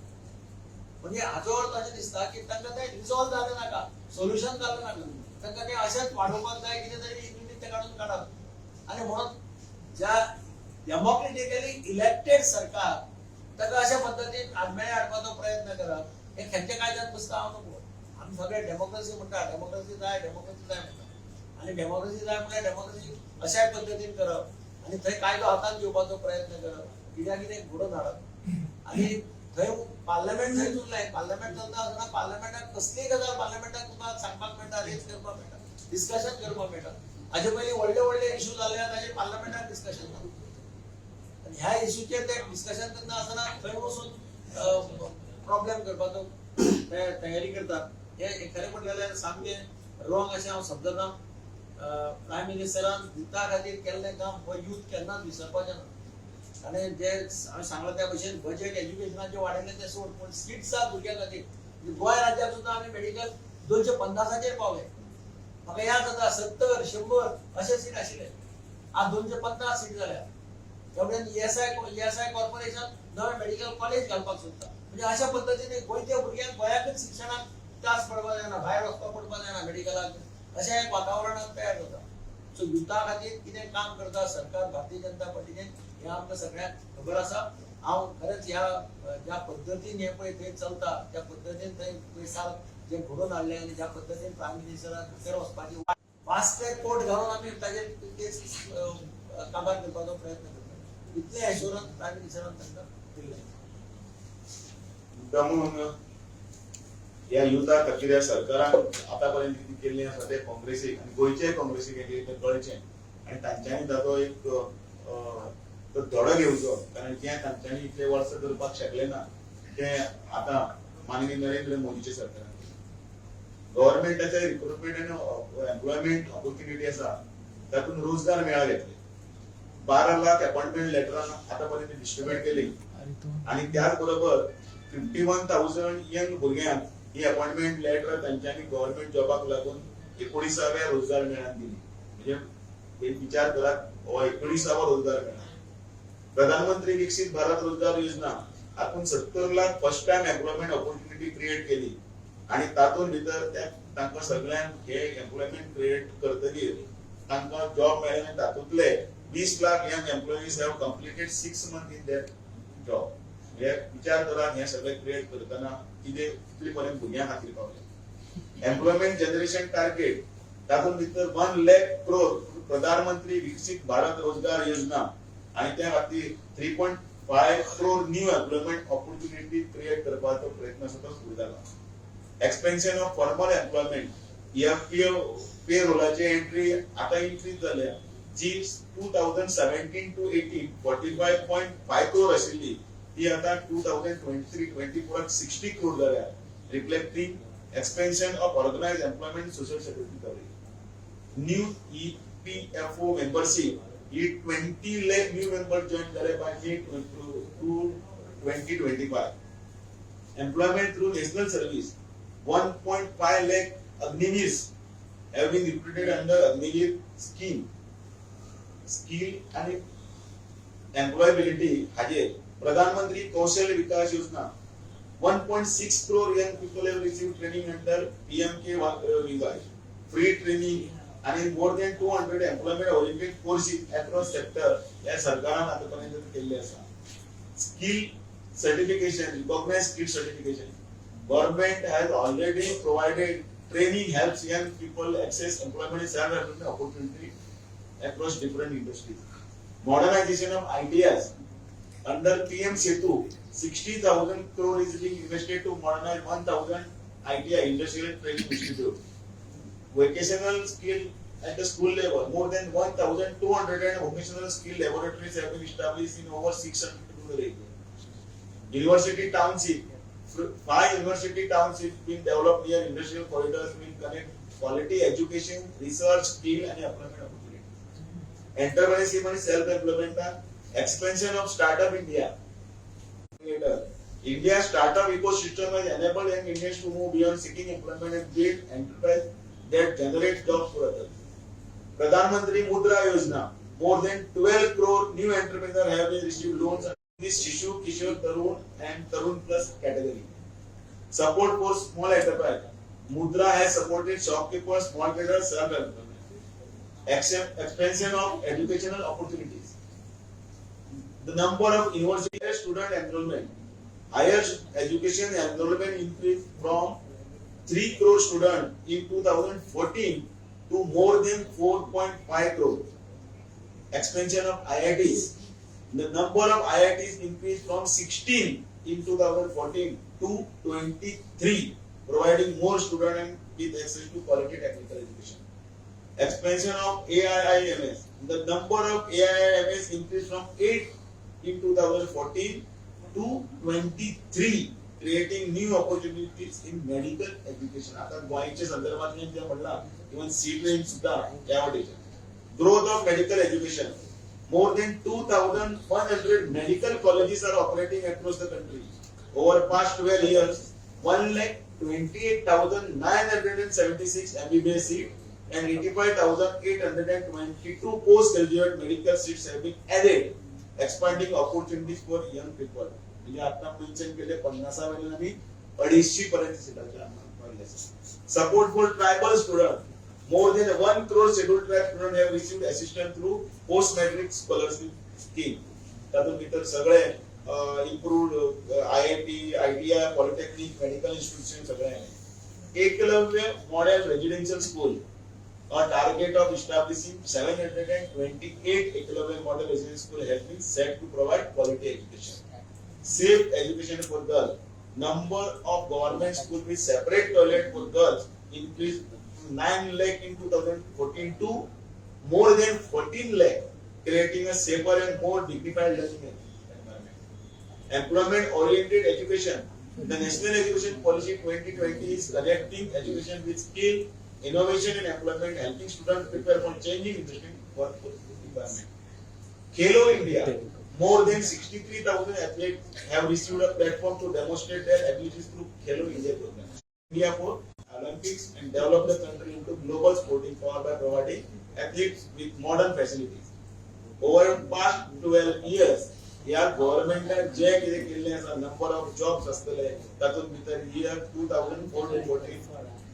म्हणजे हाचो अर्थ अशें दिसता की तांकां तें रिजॉल्व जालें नाका, सोल्युशन जालें नाका. तांकां तें अशेंच वाडोवपाक जाय, कितें तरी निमित्त काडून काडप. आनी म्हणून ज्या डेमोक्रेटिकली इलेक्टेड सरकार ताका अशा पद्दतीन आडमेळें हाडपाचो प्रयत्न करप हें खंयच्या कायद्यान बसता हांव नको. आमी सगळे डेमोक्रेसी म्हणटा, डेमोक्रेसी जाय, डेमोक्रेसी जाय म्हणटा. आनी डेमोक्रेसी जाय म्हणल्यार डेमोक्रेसी अशाय पद्दतीन करप आनी थंय कायदो हातांत घेवपाचो प्रयत्न करप, कित्याक कितें घडोवन हाडप. आनी थंय पार्लमेंट थंयच उरलें. पार्लमेंट चलता आसतना पार्लमेंटात कसलीय गजाल पार्लमेंटात तुका सांगपाक मेळटा, रेज करपाक मेळटा, डिस्कशन करपाक मेळटा. हाजे पयलीं व्हडले व्हडले इशू जाले, ताजेर पार्लमेंटात डिस्कशन जालें. आनी ह्या इशूचेर ते डिस्कशन करता आसतना थंय वचून प्रॉब्लेम करपाचो तयारी करतात, हे खरें म्हणलें जाल्यार सामकें रॉंग अशें हांव समजना. प्रायम मिनिस्टरान युथा खातीर केल्लें काम हो यूथ केन्नाच विसरपाचें ना. आनी जे हांवें सांगलां त्या भशेन बजेट एज्युकेशनाचें वाडयलें तें सोड, पूण सीट्स आसा भुरग्यां खातीर. गोंय राज्याक सुद्दां आमी मेडिकल 250चेर पावले. म्हाका याद जाता 70 100 अशे सीट आशिल्ले, आज 250 सीट जाल्या. तेवटेन ईएसआय कॉर्पोरेशन नवें मेडिकल कॉलेज घालपाक सोदता. म्हणजे अशा पद्दतीने गोंयच्या भुरग्यांक गोंयाकच शिक्षणाक त्रास पडपाक जायना, भायर वचपाक पडपाक जायना मेडिकलाक, अशें एक वातावरण तयार जाता. सो युथा खातीर कितें काम करता सरकार भारतीय जनता पार्टीचें हें आमकां सगळ्यांक खबर आसा. हांव खरेंच ह्या ज्या पद्दतीन हें पळय थंय चलता, त्या पद्दतीन थंय पयसा जे घडोवन हाडले आनी ज्या पद्दतीन प्रायम मिनिस्टरान भितर वचपाची फास्ट ट्रॅक कोर्ट घालून आमी ताजेर केस काबार करपाचो प्रयत्न करता, इतलें एश्योरन्स प्रायम मिनिस्टरान तांकां दिल्लें.
मुद्दामून ह्या युथा खातीर ह्या सरकारान आतां पर्यंत कितें केल्लें आसा तें काँग्रेसीक आनी गोंयच्याय काँग्रेसीक हें तें कळचें आनी तांच्यांनी ताचो एक तो धडो घेवचो, कारण जें तांच्यांनी इतले वर्सां करपाक शकले ना तें आतां माननीय नरेंद्र मोदीच्या सरकारान केलें. गव्हर्मेंटाचे रिक्रुटमेंट आनी एम्प्लॉयमेंट ऑपॉर्च्युनिटी आसा तातूंत रोजगार मेळा घेतले. 12 लाख अपॉइंटमेंट लेटरां आतां पर्यंत डिस्ट्रीब्यूट केली आणि त्याच बरोबर 51,000 यंग भुरग्यांक ही अपॉइंटमेंट लेटर तांच्यांनी गव्हर्मेंट जॉबाक लागून 19व्या रोजगार मेळ्यान दिली. म्हणजे एक विचार करात, हो 19वो रोजगार मेळा. प्रधानमंत्री विकसित भारत रोजगार योजना हातून 70 lakh first time employment opportunity create केली आणि तातूंत भितर त्या तांकां सगळ्यांक हे एम्प्लॉयमेंट क्रिएट करतगीर तांकां जॉब मेळ्ळे आनी तातूंतले 20 lakh young employees have completed 6 month in their job. हे विचार करा, हे सगळे क्रिएट करतना कितें कितले पर्यंत भुरग्यां खातीर पावले. एम्प्लॉयमेंट जनरेशन टार्गेट तातूंत भितर 1 लॅक क्रोर प्रधानमंत्री विकसित भारत रोजगार योजना आणि त्या खातीर 3.5 crore new employment opportunity create करपाचो प्रयत्न आसा तो सुरू जाला. Expansion of formal employment, EPFO pay रोलाची एंट्री आता इन्क्रीज जाल्या, जी 2017 to 18 45.5 crore आशिल्ली ती आता 2023-24 60 क्रोर जाल्या, reflecting expansion of organized employment, social security coverage. New EPFO membership he 20 lakh new member join जाले by May 2025. Employment through national service, 1.5 lakh Agniveers have been recruited under Agniveer scheme. Skill आणि employability हाजेर प्रधानमंत्री कौशल्य विकास योजना, 1.6 crore young people have received training under PMKVY, free training आणि more than 200 employment oriented courses across sector या सरकारान आतापर्यंत केल्ले आसा. Skill certification, recognized skill certification. Government has already provided training, helps young people access employment and self-employment opportunity across different industries. Modernization of ITIs. Under PM Setu, 60,000 crore is being invested to modernize 1,000 ITI, Industrial Training Institute. Vocational skill at the school level, more than 1,200 and vocational skill laboratories have been established in over 600 rural areas. University township, five university townships being developed near industrial corridors will connect quality education, research, skill and employment opportunities. Entrepreneurship and self-employment, expansion of Startup India. Later, India startup ecosystem has enabled young Indians to move beyond seeking employment and build enterprise that generates jobs for others. Pradhan Mantri Mudra Yojana, more than 12 crore new entrepreneurs have been received loans under this Shishu, Kishore, Tarun and Tarun Plus category. Support for small enterprise. Mudra has supported shopkeepers, small traders, self-employment. Expansion of educational opportunities. The number of university student enrollment. Higher education enrollment increased from 3 crore students in 2014 to more than 4.5 crore. Expansion of IITs. The number of IITs increased from 16 in 2014 to 23, providing more students and with access to quality technical education. Expansion of AIIMS. The number of AIIMS increased from 8 in 2014 to 23, creating new opportunities in medical education. आता गोंयच्या संदर्भात जे म्हणला, even seat range सुद्धा त्या वाटेचे. Growth of medical education. More than 2,100 medical colleges are operating across the country. Over past 12 years, 1,28,976 MBBS seats and 85,822 postgraduate medical seats have been added, expanding opportunities for young people. म्हणजे आता mention केले 50 वयल्यान आमी 250 पर्यंत सिटाचे वाडले. Support for tribal student. More than 1 crore scheduled tribe student have received assistance through post matric scholarship scheme. तातूंत भितर सगळे improved IIT, ITI, polytechnic, medical institution सगळे आयले. Eklavya Model Residential School, a target of establishing 728 Eklavya Model Residential School has been set to provide quality education. Safe education for girls. Number of government school with separate toilet for girls increased to 9 lakh in 2014 to more than 14 lakh, creating a safer and more dignified learning environment. Employment oriented education. The National Education Policy 2020 is connecting education with skill, innovation and employment, helping students prepare for changing industry workforce requirement. Khelo India. More than 63,000 athletes have received a platform to demonstrate their abilities through Khelo India program. India for Olympics and develop the country into global sporting power by providing athletes with modern facilities. Over past 12 years, ह्या गव्हर्मेंटान जे कितें केल्लें आसा, number of jobs आसतले, तातूंत भितर year 2004 to 14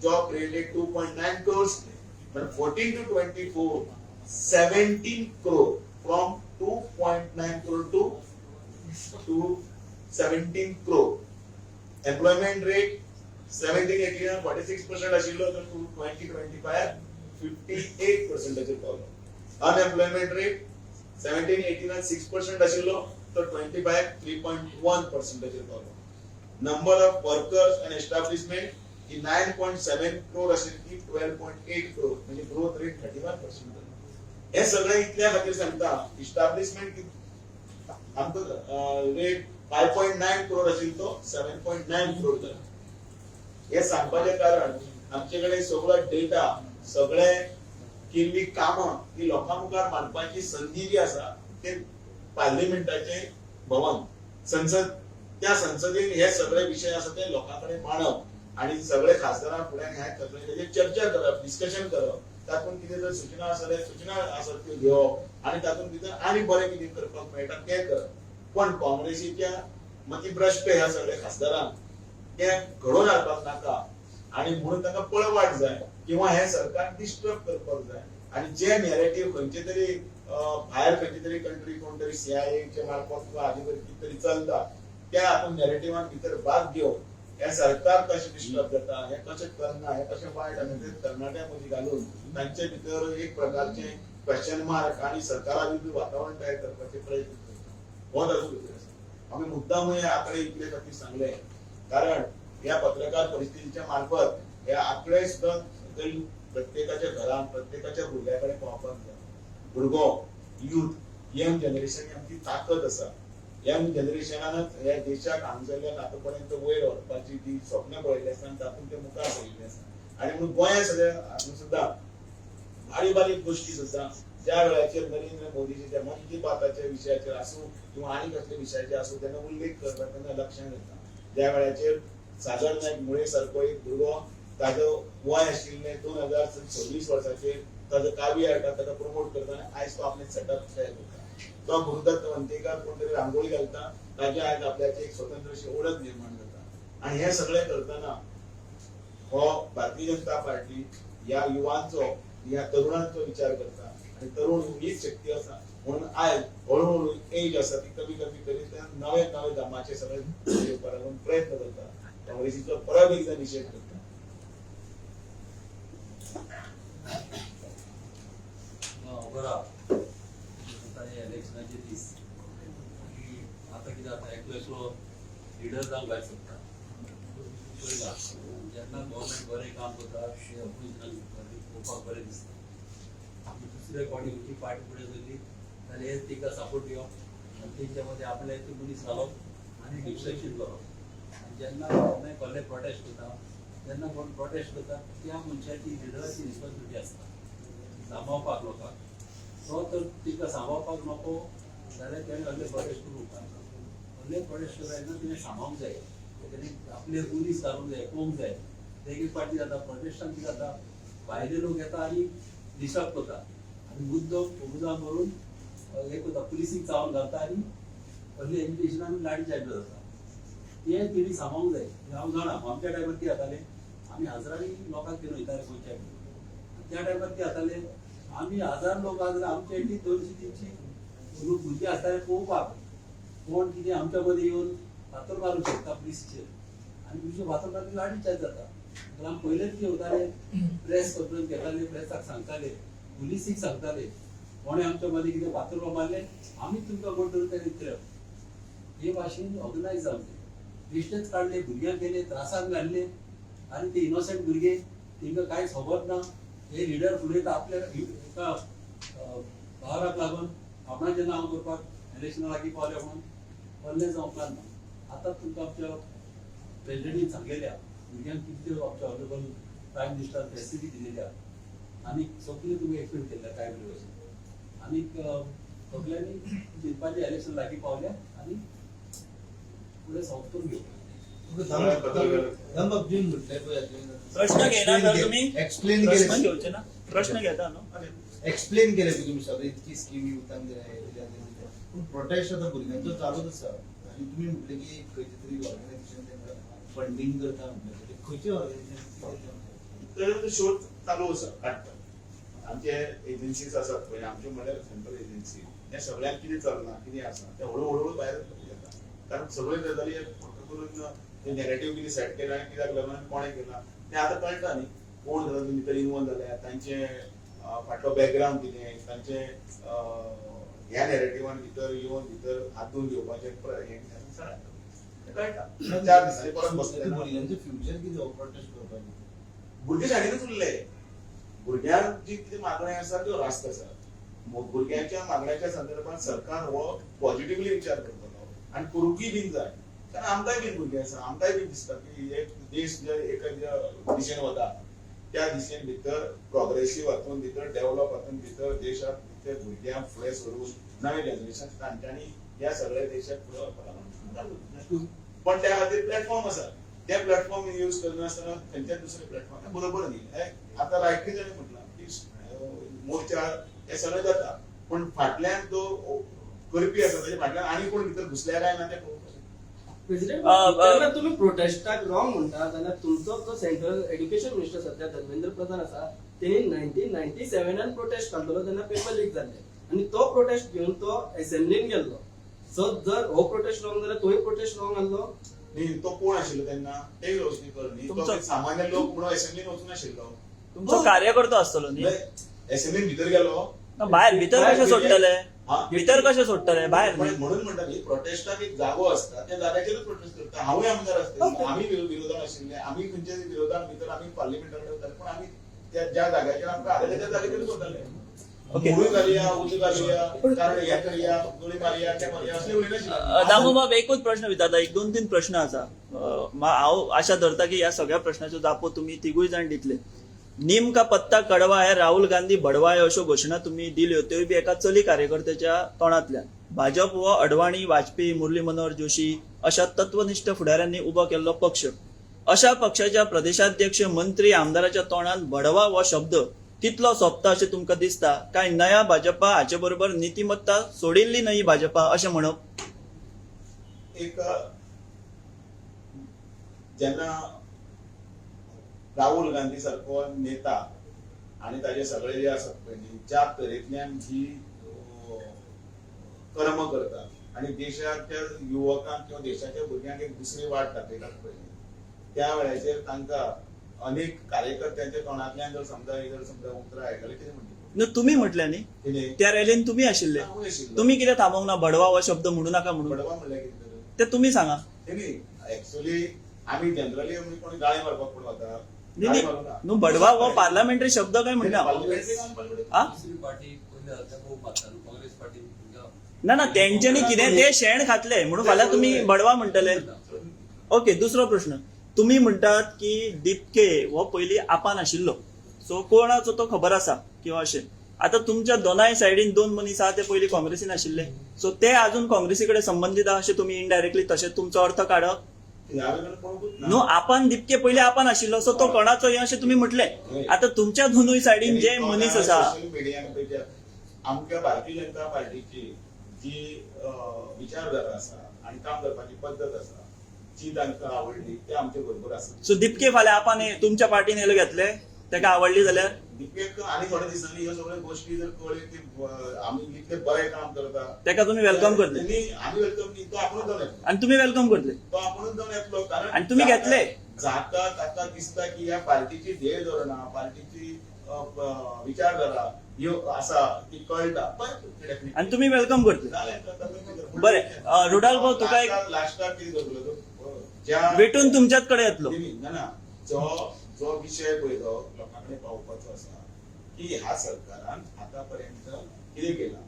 job created 2.9 crores, but 14 to 24, 17 crore, from 2.9 crore to 17 crore. Employment rate 17-18 46% आशिल्लो, तर 2025 58%चेर पावलो. अनएम्प्लॉयमेंट रेट 17-18 6% आशिल्लो, तर 25 3.1%चेर पावलो. Number of workers and establishment he 9.7 crore आशिल्ली ती 12.8 क्रोर, म्हणजे ग्रोथ रेट 31% जालो. हे सगळें इतल्या खातीर सांगता, इस्टाब्लिशमेंट आमकां रेट 5.9 क्रोर आशिल्लो तो 7.9 क्रोर जाला. हे सांगपाचें कारण, आमचे कडेन सगळो डेटा, सगळे केल्ली कामां ही लोकां मुखार मांडपाची संदी जी आसा ते पार्लिमेंटाचे भवन संसद, त्या संसदेन हे सगळे विशय आसा ते लोकां कडेन मांडप आणि सगळे खासदारां फुड्यान ह्या सगळे तेजेर चर्चा करप, डिस्कशन करप, तातूंत कितें जर सुचना आसा जाल्यार सुचना आसात त्यो घेवप आणि तातूंत भितर आनी बरें कितें करपाक मेळटा तें करप. पण काँग्रेसीच्या मतीभ्रश्ट ह्या सगळ्या खासदारांक ते घडोवन हाडपाक नाका आणि म्हणून तांकां पळवाट जाय किंवा हे सरकार डिस्टर्ब करपाक जाय आणि जे नॅरेटिव्ह खंयचे तरी भायर खंयची तरी कंट्री कोण तरी सीआयएच्या मार्फत किंवा हाजे कितें तरी चलता, त्या हातून नॅरेटिव्हान भितर भाग घेवन हे सरकार कशें डिस्टर्ब जाता, हे कशें करना, हे कशें वायट आसा ते तरणाट्यां मदीं घालून तांचे भितर एक प्रकारचे क्वेश्चन मार्क आणि सरकारा विरुद्ध वातावरण तयार करपाचे प्रयत्न करता. हो ताचो भितर आसा. आमी मुद्दामूय हे आंकडे इतले खातीर सांगले, कारण ह्या पत्रकार परिस्थितीच्या मार्फत हे आंकडे सुद्दां तरी प्रत्येकाच्या घरान, प्रत्येकाच्या भुरग्या कडेन पावपाक जाय. भुरगो, युथ, यंग जनरेशन ही आमची ताकद आसा. यंग जनरेशनानच ह्या देशाक हांगसरल्यान आतां पर्यंत वयर व्हरपाची जी स्वप्नां पळयल्ली आसा आनी तातूंत ते मुखार सरिल्ले आसा. आनी म्हणून गोंयांत सगळ्या हातूंत सुद्दां बारीक बारीक गोष्टी सुद्दां ज्या वेळाचेर नरेंद्र मोदीच्या मन की बाताच्या विशयाचेर आसूं किंवा आनी कसल्या विशयाचेर आसूं, तेन्ना उल्लेख करता तेन्ना लक्षांत येता. ज्या वेळाचेर सागर नायक मुळे सारको एक भुरगो, ताजो वय आशिल्लें 2026 वर्साचेर, ताजो कावी हाडटा, ताका प्रमोट करता आनी आयज तो आपलें सेटअप तयार करता. तो गुरुदत्त वंतेकर कोण तरी रांगोळी घालता, ताजे आयज आपल्याची एक स्वतंत्र अशी ओळख निर्माण जाता. आणि हे सगळें करतना हो भारतीय जनता पार्टी ह्या युवांचो, ह्या तरुणांचो विचार करता आणि तरुण हीच शक्ती आसा. म्हणून आयज हळूहळू एज आसा ती कमी कमी करीत नवे नवे दमाचे सगळे येवपाक लागून प्रयत्न करता. काँग्रेसीचो परत एकदा निशेध करता.
खबर आहा, हे इलेक्शनाचे दीस की आतां कितें जाता, एकलो एकलो लिडर जावंक भायर सरता. पळयला, जेन्ना गव्हर्मेंट बरें काम करता ते ऑपोजिशनाक पळोवपाक बरें दिसता. आनी दुसरे कोणी खंयची पार्टी फुडें सरली जाल्यार हे तिका सपोर्ट दिवप आनी तेंच्या मदीं आपले ते मनीस घालप आनी डिस्ट्रक्शन करप. आनी जेन्ना केन्नाय कसले प्रोटेस्ट करता तेन्ना कोण प्रोटेस्ट करता त्या मनशाची, लिडराची रिस्पॉन्सिबिलिटी आसता सांबाळपाक लोकांक. तो तर तिका सांबाळपाक नको जाल्यार तेणें असले प्रोटेस्ट करूंक उपकारना. असले प्रोटेस्ट जायना, तिणें सांबाळूंक जाय, तेणें आपले पुलीस घालूंक जाय, पळोवंक जाय. ते एक पार्टी जाता प्रोटेस्टान, कितें जाता, भायले लोक येता आनी डिस्टर्ब करता आनी मुद्दो उजा करून हे करता, पुलिसीक चावन घालता आनी असले एजिटेशनान लाठी चार्ज जाता. ते तेणी सांबाळूंक जाय. हांव जाणा, आमच्या टायमार कितें जातालें, आमी हजारांनी लोकांक घेवन वयताले गोंयच्या. त्या टायमार कितें जातालें, आमी हजार लोक आसले, आमचे एटलीस्ट 200-300 लोक भुरगे आसताले पळोवपाक, कोण कितें आमच्या मदीं येवन फातर मारूंक शकता पुलिसीचेर. आनी पुलिसीचेर फातर मारली, लाठी चार्ज जाता. तर आमी पयलेच कितें वताले, प्रेस कॉन्फरन्स घेताले, प्रेसाक सांगताले, पुलिसीक सांगताले, कोणें आमच्या मदीं कितें फातर मारले, आमी तुमकां कोण धरून ते दितले. हे भाशेन ऑर्गनायज जावन ते बेश्टेच काडले, भुरग्यांक गेले त्रासाक घाल्ले आनी ते इनोसंट भुरगे, तेंकां कांयच खबर ना. हे लिडर फुडें आपल्या एका भावराक लागून आपणाचें नांव करपाक इलेक्शना लागीं पावले म्हणून बदले जावंक ना. आतां तुमकां आमच्या प्रेजिडेंटीन सांगलेल्या भुरग्यांक कितल्यो आमच्या ऑनरेबल प्रायम मिनिस्टर फॅसिलिटी दिलेल्या आनी सगळें तुमी एक्सप्लेन केल्लें काय भशेन. आनीक सगल्यांनी चिंतपाचें, इलेक्शन लागीं पावल्या आनी फुडें सॉल्व करून घेवपाक.
दामबाब, तुमी म्हटलें पळय,
प्रश्न घेयना तर तुमी?
एक्सप्लेन
प्रश्न
केले.
घेवचे ना? प्रश्न घेता न्हू?
एक्सप्लेन केले की तुमी सगळे, इतकी स्कीम युथांक दिल्या, हे दिल्या, ते दिल्या. पूण प्रोटेस्ट आतां भुरग्यांचो चालूच आसा आनी तुमी म्हटलें की खंयचे तरी ऑर्गनायझेशन तांकां फंडींग करता म्हटलें, ते खंयचे ऑर्गनायझेशन?
तर शोध चालू आसा, काडटा. आमचे एजन्सीज आसात पळय, आमच्यो म्हणल्यार सेंट्रल एजन्सी, हे सगळ्यांक कितें चलना, कितें आसा तें हळू हळू भायर येता. कारण सगळ्यो गजाली फक्त करून ते नॅरेटीव कितें सेट केला आनी कित्याक लागून आनी कोणें केलां तें आतां कळटा न्ही. कोण तातूंत भितर इनवॉल्व जाल्या, तांचे फाटलो बॅकग्रावंड कितें, तांचे ह्या नॅरेटिवान भितर येवन भितर हातून घेवपाचें हें कितें आसा, सगळें कळटा. 4 दिसांनी परत बसतले.
भुरग्यांचें फ्युचर कितें हो प्रोटेस्ट करपाचें?
भुरगे शाळेनूच उरले. भुरग्यांक जी कितें मागण्यो आसा त्यो रास्त आसा. भुरग्यांच्या मागण्याच्या संदर्भात सरकार हो पॉझिटिव्हली विचार करतलो आनी करुंकूय बीन जाय, कारण आमकांय बीन भुरगे आसा, आमकांय बीन दिसता की एक देश जे एका ज्या दिशेन वता त्या दिशेन भितर प्रोग्रेसीव हातून भितर डेव्हलप हातून भितर देशाक भितर भुरग्यांक फुडें सरून नवें जनरेशन तांच्यांनी ह्या सगळ्या देशाक फुडें व्हरपाक. पण त्या खातीर प्लॅटफॉर्म आसा, ते प्लॅटफॉर्म यूज करनासतना खंयच्याच दुसरे प्लॅटफॉर्म बरोबर न्ही. हे आतां रायटली ताणें म्हटलां की मोर्चा हे सगळें जाता, पण फाटल्यान जो करपी आसा ताच्या फाटल्यान आनी कोण भितर घुसल्या काय ना तें पळोवपाक जाय.
प्रेसिडेंट, जेन्ना तुमी प्रोटेस्टाक रॉंग म्हणटा जाल्यार तुमचो जो सेंट्रल एज्युकेशन मिनिस्टर सध्या धर्मेंद्र प्रधान आसा, तेणी 1997 प्रोटेस्ट काडलेलो तेन्ना पेपर लीक जाल्ले आनी तो प्रोटेस्ट घेवन तो असेंब्लीन गेल्लो. सो जर हो प्रोटेस्ट रॉंग जाल्यार तोय प्रोटेस्ट रॉंग आहलो.
न्ही, तो कोण आशिल्लो तेन्ना ते रोशनी कर न्ही. तो सामान्य लोक म्हणून असेंब्लीन वचून आशिल्लो.
तुमचो कार्यकर्तो आसतलो न्ही?
असेंब्लीन भितर गेलो.
ना, भायर भितर कशें सोडटले?
हा?
भितर कशें सोडटले? भायर
पण
न्ही.
म्हणून म्हणटा न्ही, प्रोटेस्टाक एक जागो आसता, त्या जाग्याचेरूच प्रोटेस्ट करता. हांवूय आमदार आसता, आमी विरोधान आशिल्ले, आमी खंयच्या विरोधान भितर आमी पार्लिमेंटा कडेन वताले, पूण आमी त्या ज्या जाग्याचेर आमकां आसलें त्या जाग्याचेरूच वताले. मोडून घालया, उजो घालया, कारण हे करया, गोळी मारया, ते मारया असले उलयनाशिल्ले.
दामूबाब, एकूच प्रश्न विचारता, एक दोन तीन प्रश्न आसा. हांव आशा धरता की ह्या सगळ्या प्रश्नाच्यो जापो तुमी तिगूय जाण दितले. नीम का पत्ता कडवा है, राहुल गांधी भडवा है अश्यो घोशणा तुमी दिल्यो, त्योय बी एका चली कार्यकर्त्याच्या तोंडांतल्यान. भाजप हो अडवाणी, वाजपेयी, मुरली मनोहर जोशी अशा तत्वनिष्ठ फुडाऱ्यांनी उबो केल्लो पक्ष. अशा पक्षाच्या प्रदेशाध्यक्ष, मंत्री, आमदाराच्या तोंडात भडवा हो शब्द कितलो सोबता अशें तुमकां दिसता? काय नया भाजपा हाचे बरोबर नितिमत्ता सोडिल्ली न्हय भाजपा अशें म्हणप?
एक जेन्ना राहुल गांधी सारको नेता आणि ताजे सगळे जे आसात पळय न्ही, ज्या तरेंतल्यान ही कर्म करता आणि देशाच्या युवकांक किंवा देशाच्या भुरग्यांक एक दुसरी वाट दाखयतात पळय न्ही, त्या वेळाचेर तांकां अनेक कार्यकर्त्यांच्या तोंडांतल्यान जर समजा ही जर समजा उतरां आयकली, कितें म्हणटा?
न्हू, तुमी म्हटलें न्ही.
कितें?
त्या रॅलीन तुमी आशिल्ले.
हांवूय आशिल्लो.
तुमी कितें थांबोवंक ना भडवा हो शब्द म्हणू नाका म्हणून?
बडवा म्हणल्यार कितें तर?
ते तुमी सांगा.
न्ही, ऍक्च्युली आमी जनरली आमी कोणी गाळी मारपाक कोण वता?
न्ही.
गाळी
न्ही
मारूंक ना.
न्हू, भडवा हो पार्लमेंटरी शब्द काय म्हणटा?
पार्लमेंटरी आमी पार्लमेंटरी.
आ?
दुसरी पार्टी पयली आतां खूब मारता न्हू, काँग्रेस पार्टी तुमकां.
ना ना, तेंच्यांनी कितें ते शेण खातले म्हणून फाल्यां तुमी भडवा म्हणटले. ओके, दुसरो प्रश्न. तुमी म्हणटात की दिपके हो पयलीं आपान आशिल्लो, सो कोणाचो तो खबर आसा किंवा अशें. आता तुमच्या दोनाय सायडीन दोन मनीस आहा ते पयलीं काँग्रेसीन आशिल्ले, सो ते अजून काँग्रेसी कडेन संबंदीत आहा अशें तुमी इनडायरेक्टली तशें तुमचो अर्थ काडप?
ह्या वेळार पळोवंकूच ना.
न्हू, आपण दिपके पयलीं आपण आशिल्लो, सो तो कोणाचो हें अशें तुमी म्हटलें. आता तुमच्या दोनूय सायडीन जे मनीस आसा,
सोशल मिडिया, आमच्या भारतीय जनता पार्टीची जी विचारधारा आसा आनी काम करपाची पद्दत आसा जी तांकां आवडली, ते आमचे बरोबर आसा.
सो दिपके फाल्यां आपण तुमच्या पार्टीन येयलो घेतले ताका आवडली जाल्यार?
दिपकेक आनी थोड्या दिसांनी ह्यो सगळ्यो गोश्टी जर कळ्ळ्यो की आमी इतले बरें काम करता,
ताका तुमी welcome करतले?
न्ही, आमी welcome न्ही, तो आपणूच जावन येतलो.
आनी तुमी welcome करतले?
तो आपणूच जावन येतलो, कारण
आनी तुमी घेतले?
जाता ताका दिसता की ह्या पार्टीची ध्येय धोरणां, पार्टीची विचारधारा ह्यो आसा ती कळटा, पण definitely.
आनी तुमी welcome करतले?
जालें, तर तातूंत
बरें, रुडाल्फ भाऊ, तुका एक-
लास्टाक कितें करतलो तूं? ज्या
वेटून तुमच्याच कडेन येतलो.
न्ही, ना ना, जो जो विशय पळय तो लोकां कडेन पावोवपाचो आसा की ह्या सरकारान आतापर्यंत कितें केलां,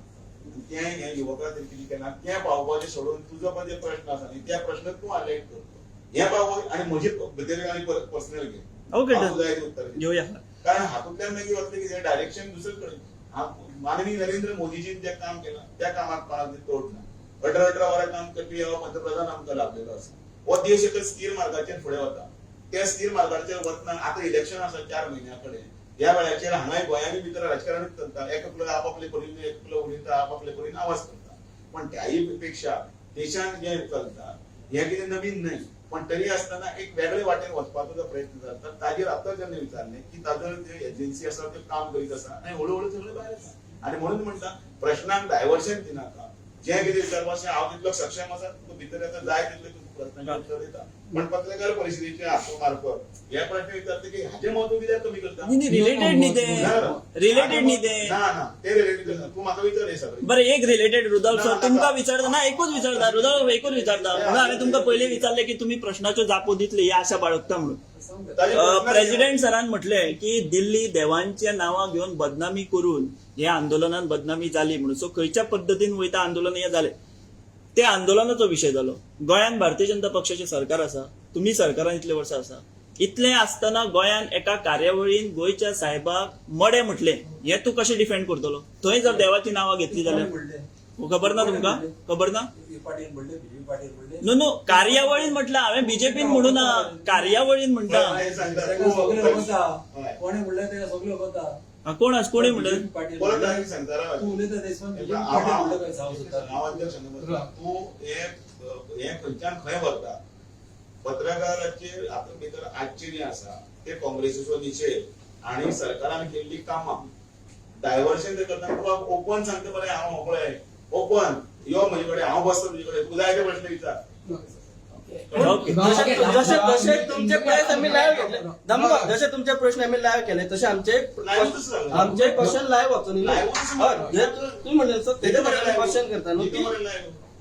तें हे युवकां खातीर कितें केलां, तें पावोवपाचें सोडून तुजो पण जे प्रश्न आसा न्ही, त्या प्रश्न तूं हायलायट करतो. हें पावय आनी म्हजे भितर आनी पर्सनल घे.
ओके,
हांव
डन.
तुका एक उत्तर दिता.
घेवया.
कारण हातूंतल्यान मागीर वतलें कितें डायरेक्शन दुसरे कडेन. माननीय नरेंद्र मोदीजीन जें काम केलां त्या कामाक कोणाक तोड ना. 18 18 वरां काम करपी हो पंतप्रधान आमकां लाभलेलो आसा. हो देश एका स्थिर मार्गाचेर फुडें वता. त्या स्थिर मार्गाचेर वतना आतां इलेक्शन आसा 4 म्हयन्यां कडेन. ह्या वेळाचेर हांगाय गोंयांनी भितर राजकारणूच चलता. एकलो आपापले परीन, एकलो उलयता, आपापले परीन आवाज करता. पण त्याही पेक्षा देशांत जें चलता हें कितें नवीन न्हय, पण तरी आसतना एक वेगळे वाटेन वचपाचो जो प्रयत्न जाता, ताजेर आतां जेन्ना विचारलें की ताजो जे एजन्सी आसा त्यो काम करीत आसा आनी हळू हळू सगळें भायर येता. आनी म्हणून म्हणटा, प्रश्नांक डायवर्शन दिनाका. जें कितें विचारपाचें, हांव तितलो सक्षम आसा, तुका भितर येता जाय तितले तुका प्रश्नांचे उत्तर दिता. पण पत्रकार परिशदेच्या हातो मार्फत हे प्रश्न विचारता की हाचें म्हत्व कित्याक कमी करता?
न्ही, रिलेटेड न्ही ते. रिलेटेड न्ही ते.
ना ना, ते रिलेटेड करता. तूं म्हाका विचार हे सगळें.
बरं, एक रिलेटेड रुदोल्फ सर
ना,
तुमकां
ना.
विचारता ना, एकूच विचारता रुदोल्फ, एकूच विचारता. म्हणून हांवें तुमकां पयलीं विचारलें की तुमी प्रश्नाच्यो जापो दितले ही आशा बाळगता म्हणून.
ताजे प्रश्न-
प्रेसिडेंट सरान म्हटलें की दिल्ली देवांच्या नांवा घेवन बदनामी करून हे आंदोलनान बदनामी जाली म्हणून. सो खंयच्या पद्दतीन वयता आंदोलन हें जालें, ते आंदोलनाचो विशय जालो. गोंयांत भारतीय जनता पक्षाचें सरकार आसा, तुमी सरकारान इतले वर्सां आसा, इतलें आसतना गोंयांत एका कार्यावळीन गोंयच्या साहेबाक मडें म्हटलें, हें तूं कशें डिफेंड करतलो? थंय जर देवाची नांवां घेतली जाल्यार? खबर ना तुमकां? खबर ना?
पाटील म्हणले, बीजेपी पाटील म्हणले.
न्हू न्हू, कार्यावळीन म्हटलं हांवें, बीजेपीन म्हणू ना, कार्यावळीन म्हणटा.
हय, सांगता.
ताका सगळे वता.
हय.
कोणे म्हणलें ताका सगळे वता.
हा, कोण आस कोणी म्हणलें?
पाटील.
परत हांवें सांगता राव.
तूं उलयता देशमान बीजेपी पाटील म्हणलं काय जावं सुद्दां.
हांव अध्यक्ष न्हू. तूं हे हे खंयच्यान खंय व्हरता? पत्रकाराचेर हातूंत भितर आजचे जे आसा ते काँग्रेसीचो निशेध आनी सरकारान केल्ली कामां डायवर्शन ते करता. तुका ओपन सांगता पळय, हांव पळय ओपन यो म्हजे कडेन, हांव बसता तुजे कडेन, तुका जाय ते प्रश्न विचार.
ओके.
जशे जशे जशे तुमचे प्रश्न आमी लायव्ह घेतले, दमको, जशे तुमचे प्रश्न आमी लायव्ह केले तशे आमचे
Live तसं झालं.
आमचे क्वेश्चन लायव्ह वचून
Live तसं झालं.
तुम्ही म्हणले तसं तेजे क्वेश्चन करता न्हू ती.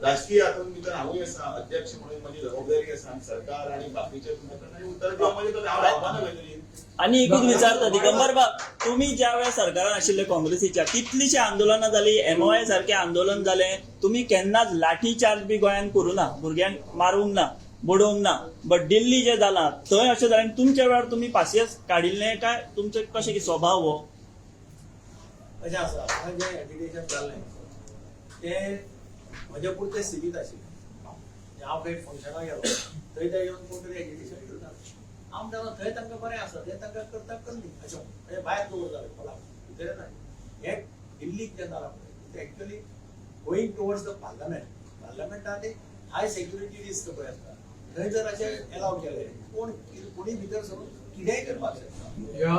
राजकीय हातून भितर हांवूय आसा अध्यक्ष म्हणून, म्हजी जबाबदारी आसा आनी सरकार आनी बाकीचे तुमच्या कडल्यान उत्तर दिवप म्हजें कडेन, हांव रावपाना खंय तरी.
आणि एकूच विचारता दिगंबर बाब, तुम्ही ज्या वेळा सरकारान आशिल्ले काँग्रेसीच्या, कितलीशी आंदोलनां जाली, एमओआय सारखे आंदोलन जालें, तुम्ही केन्नाच लाठी चार्ज बी गोंयांत करूं ना, भुरग्यांक मारूंक ना, बडोवंक ना, बट दिल्ली जें जालां थंय अशें जालें आनी तुमच्या वेळार तुमी पासियेंस काडिल्लें काय तुमचें कशें कितें स्वभाव हो?
अशें आसा, हांगा जें एजिटेशन जाल्लें तें म्हज्या पुरतें सिमीत आशिल्लें. म्हणजे हांव खंय फंक्शनाक गेलो थंय ते येवन कोण तरी एजिटेशन करता, हांव म्हणटालो थंय तांकां बरें आसा तें तांकां करता करनी अशें म्हणून. म्हणजे भायर दवरताले खोला भितर ना. हें दिल्लीक जेन्ना जालां पळय, तें actually going towards the parliament, पार्लमेंटान एक हाय सेक्युरिटी रिस्क पळय आसता, थंय जर अशें एलाव केलें कोण कोणी भितर सरून कितेंय करपाक शकता.
ह्या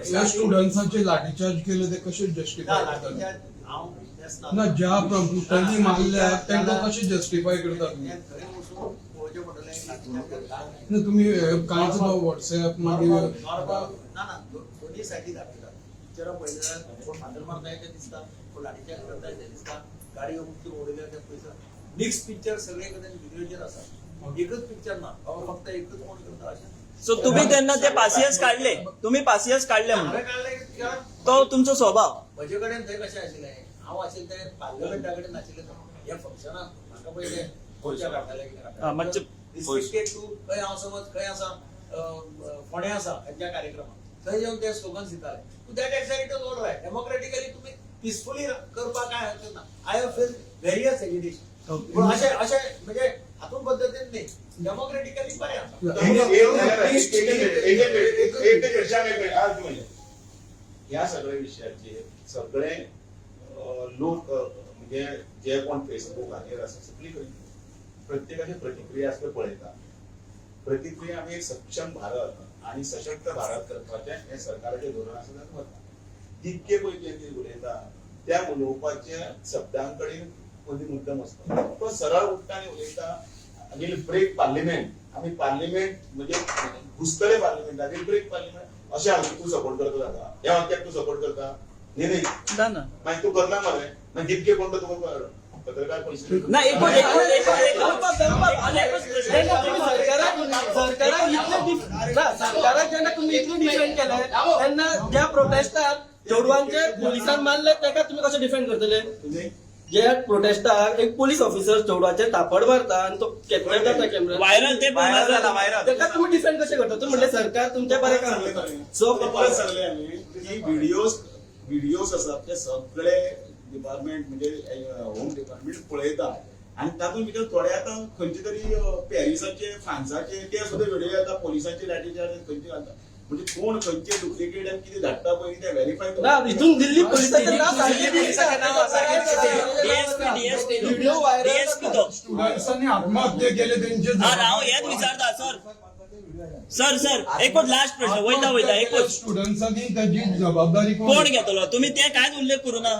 ह्या स्टुडंट्सांचे लाठीचार्ज केले ते कशे जस्टिफाय
ना,
करतात?
लाठीचार्ज हांव विटनेस
ना, ज्या प्रभुतांनी मारल्या तांकां कशें जस्टिफाय करता तुमी?
थंय वचून पळोवचें पडटलें लाठीचार्ज करता.
ना, तुमी कांयच ना व्हॉट्सॅप मागीर
नॉर्मल ना ना, दोन्ही सायडी दाखयतात. पिक्चरां पळयले जाल्यार कोण फातर मारता ते दिसता, कोण लाठीचार्ज करता ते दिसता, गाडयो उमथी उडयल्या ते पळयता. मिक्स पिक्चर सगळे कडेन व्हिडियोचेर आसा, एकच पिक्चर ना बाबा फक्त एकच कोण करता अशें.
सो तुम्ही तेन्ना ते पासियेंस काडले, तुम्ही पासियेंस काडले
हांवें
म्हणून
काडलें कारण
तो तुमचो स्वभाव.
म्हजे कडेन थंय कशें आशिल्लें, हांव आशिल्लें तें पार्लमेंटा कडेन नाशिल्लें. हें फंक्शनाक म्हाका पयलें पयशे काडटाले कितें
हा, मातशें
रिस्ट्रिक्टेड टू खंय हांव समज खंय आसा, फोंड्या आसा खंयच्या कार्यक्रमाक. थंय येवन ते स्लोगन्स दिताले. To that extent it was all right. Democratically तुमी पिसफुली करपाक काय हरकत ना. I have face various agitation, पूण अशें अशें म्हणजे हातून पद्दतीन न्ही, डेमोक्रेटिकली बरें आसा.
एक एक एक एक एक आज म्हणजे ह्या सगळ्या विशयाचेर सगळे लोक, म्हणजे जे कोण फेसबुकाचेर आसा सगळी कडेन प्रत्येकाची प्रतिक्रिया आसता पळयता. प्रतिक्रिया आमी एक सक्षम भारत आणि सशक्त भारत करपाचें हें सरकाराचें धोरण आसा तातूंत वता. तितके पळय जे कितें उलयता त्या उलोवपाच्या शब्दां कडेन मदीं मुद्दम आसता. तो सरळ उठ्ठा आनी उलयता, वील ब्रेक पार्लिमेंट. आमी पार्लिमेंट म्हणजे घुसतले पार्लिमेंटात, वील ब्रेक पार्लिमेंट. अशें हांव तूं सपोर्ट करता जाता ह्या वाक्याक तूं सपोर्ट करता न्ही न्ही?
ना ना.
मागीर तूं करना मरे, मागीर जितके कोण तो तुका पत्रकार परिशद
ना, एकूच एकूच एकूच एकूच एकूच प्रश्न.
जेन्ना तुम्ही सरकाराक इतले ना, सरकाराक जेन्ना तुम्ही इतले डिफेंड केले तेन्ना ज्या प्रोटेस्टाक चेडवांचे पोलिसान मारले तेका तुमी कशें डिफेंड करतले? जे प्रोटेस्टाक एक पोलीस ऑफिसर चेडवाचेर थापड मारता आनी तो कॅप्चर जाता कॅमेरा,
व्हायरल ते पण आसा.
तेका तुमी डिफेंड कशें करता? तुमी म्हणले सरकार तुमच्या बरें काम करता. सो
ते परत सांगले आमी की व्हिडिओज आसात ते सगळे डिपार्टमेंट म्हणजे होम डिपार्टमेंट पळयता आणि तातूंत भितर थोडे आतां खंयचे तरी पॅरिसाचे, फ्रांसाचे ते सुद्दां व्हिडिओ येता, पोलिसांचे लाठीचार्ज खंयचे घालता, म्हणजे कोण खंयचे डुप्लिकेट आनी कितें धाडटा पळय ते व्हेरीफाय.
ना, हितून दिल्ली पोलिसाचें नाव सारकें
DSP DSP
video viral.
DSP तो.
स्टुडंट्सांनी आत्महत्या केले त्यांचे
हा, हांव हेच विचारता सर सर सर एकूच लास्ट प्रश्न, वयता वयता एकूच.
स्टुडंट्सांनी त्याची जबाबदारी
कोण घेतलो? तुम्ही ते कांयच उल्लेख करू ना.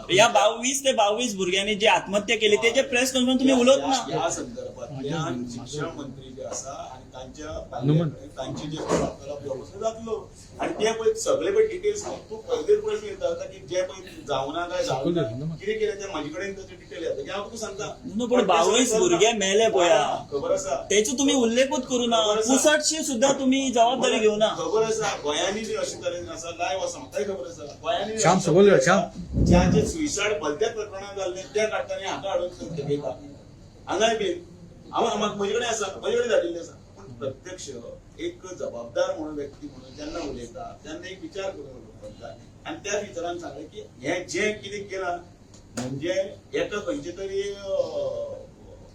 ह्या 22 ते 22 भुरग्यांनी जी आत्महत्या केली तेजे प्रेस कॉन्फरन्स तुम्ही उलोवत ना.
ह्या संदर्भातल्यान शिक्षण मंत्री जे आसा आणि तांच्या पालकां- तांचे जे वार्तालाप जावप जातलो आणि ते पळय सगळे पळय डिटेल्स. तूं पयलीच प्रश्न विचारता की जे पळय जावना काय जावना कितें केलें ते म्हाजे कडेन ताचे डिटेल येता की हांव तुका सांगता.
न्हू, पूण 22 भुरगे मेले पळया.
खबर आसा.
तेचो तुम्ही उल्लेखूच करू ना. पुसटशी सुद्धा तुम्ही जबाबदारी घेवना.
खबर आसा, गोंयांनी बी अशे तरेन आसा लायव्ह आसा, म्हाकाय खबर आसा गोंयांनी.
श्याम, समजलं, श्याम.
ज्यांचे सुसायड भलत्या प्रकरणात जाल्ले त्या काडटा आनी हाका हाडून घेता हांगाय बीन. हांव म्हाका म्हजे कडेन आसा, म्हजे कडेन धाडिल्लें आसा. पूण प्रत्यक्ष एक जबाबदार म्हणून व्यक्ती म्हणून जेन्ना उलयता तेन्ना एक विचार करून उलोवपाक जाय आनी त्या विचारान सांगलें की हें जें कितें केलां म्हणजे एका खंयचे तरी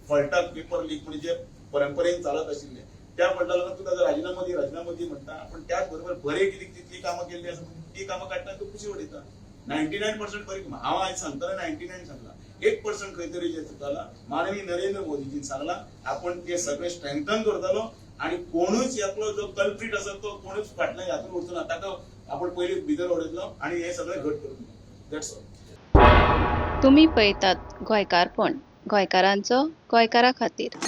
फॉल्टाक पेपर लीक म्हणजे जे परंपरेन चालत आशिल्लें त्या फॉल्टा लागून तूं ताजो राजिनामो दी, राजिनामो दी म्हणटा, पूण त्याच बरोबर बरें कितें तितलीं कामां केल्लीं आसा ती कामां काडटा आनी तूं कुशी उडयता. 99% बरी कामां. हांव आयज सांगतना 99 सांगला, 1% खंय तरी जें चुकलां. माननीय नरेंद्र मोदीजीन सांगलां आपूण ते सगळें स्ट्रेंथन करतलो आनी कोणूच एकलो जो कल्प्रीट आसा तो कोणूच फाटल्यान हातून उरचो ना, ताका आपूण पयलीं भितर उडयतलो आनी हें सगळें घट करून. That's all.
तुमी पळयतात गोंयकारपण, गोंयकारांचो गोंयकारा खातीर.